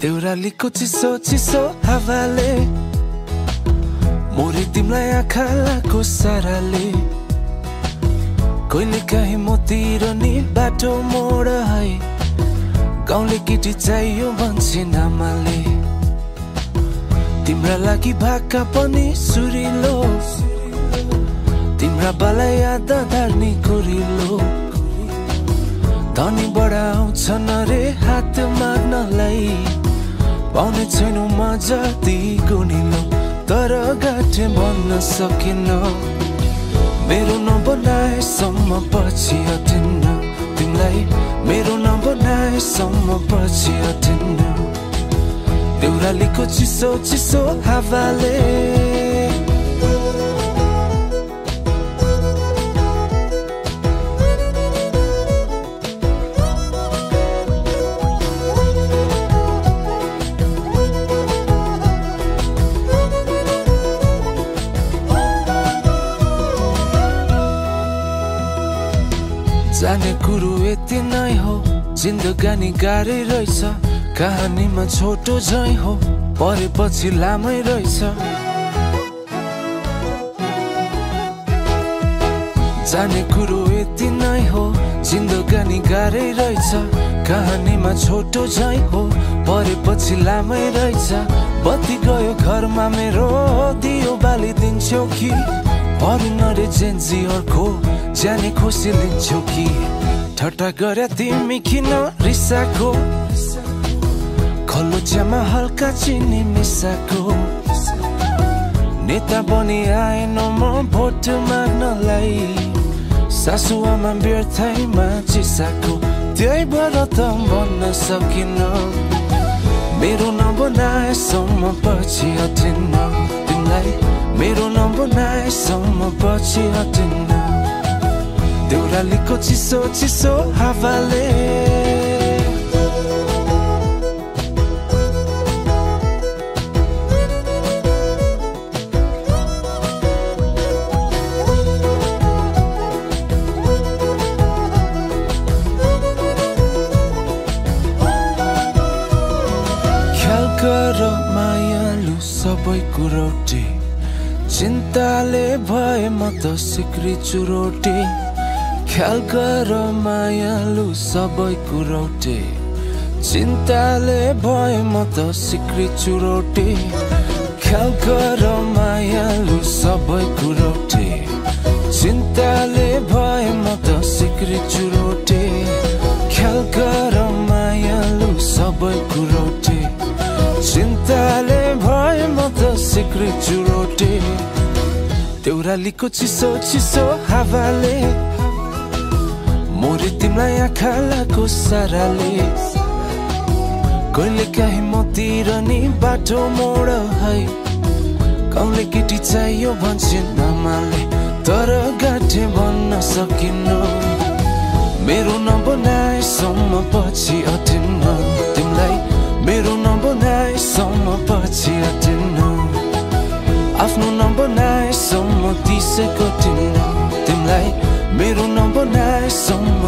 देउरालीको चिसो चिसो हावाले मोरी तिमलाई आँखा लाको साराले कहिले काहीँ मोतिर नि बाटो मोड है गाउँले केटी चाहियो भन्छे नामाले तिम्रा लागि भाका पनि सुरिलो तिम्रा बाला याद धार्ने कोरिलो धनी बडा आउँछन् रे हात माग्नलाई पाउने छैनौ म जति गुनिलो तर गाठे भन्न सकिन मेरो नबनाएसम्म पछि हटिन्न तिमीलाई मेरो नबनाएसम्म पछि हटिन्न देउरालीको चिसो चिसो हावाले जाने कुरो यति नै हो जिन्दगानी गाह्रै रहेछ कहानीमा छोटो झै हो परेपछि लामै रहेछ जाने कुरो यति नै हो जिन्दगानी गाह्रै रहेछ कहानीमा छोटो झै हो परेपछि लामै रहेछ बत्ती गयो घरमा मेरो दियो बालिदिन्छौ कि परिन रे जेन्जी अर्को जाने खुसी लिन्छौ कि ठट्टा गरे तिमी किन रिसाको खल्लो चियामा हल्का चिनी मिसाको नेता बनी आएन म भोट माग्नलाई सासुआमा व्यर्थैमा चिसाको त्यही भएर त भन्न सकिन मेरो नबनाएसम्म पछि हटिन्न तिमीलाई मेरो नबनाएसम्म पछि हटिन्न देउरालीको चिसो चिसो हावाले ख्याल गर मायालु सबै कुरोटी चिन्ताले भए म त सिक्री चुरोटी ख्याल गर मायालु सबै कुरोटी चिन्ताले भए म त सिक्री चुरोटी ख्याल गर मायालु सबै कुरोटी चिन्ताले भए म त सिक्री चुरोटी ख्याल गर मायालु सबै कुरोटी चिन्ताले भए म त सिक्री चुरोटी देउरालीको चिसो चिसो हावाले मोरी तिमलाई आँखा लाको साराले कहिले काहीँ मतिर नि बाटो मोड है गाउँले केटी चाहियो भन्छे नामाले तर गाठे भन्न सकिन्न मेरो नबनाएसम्म पछि हटिन्न तिमीलाई मेरो नबनाएसम्म पछि हटिन्न आफ्नो नबनाएसम्म दिसे कटिन्न तिमीलाई मेरो नबनाएसम्म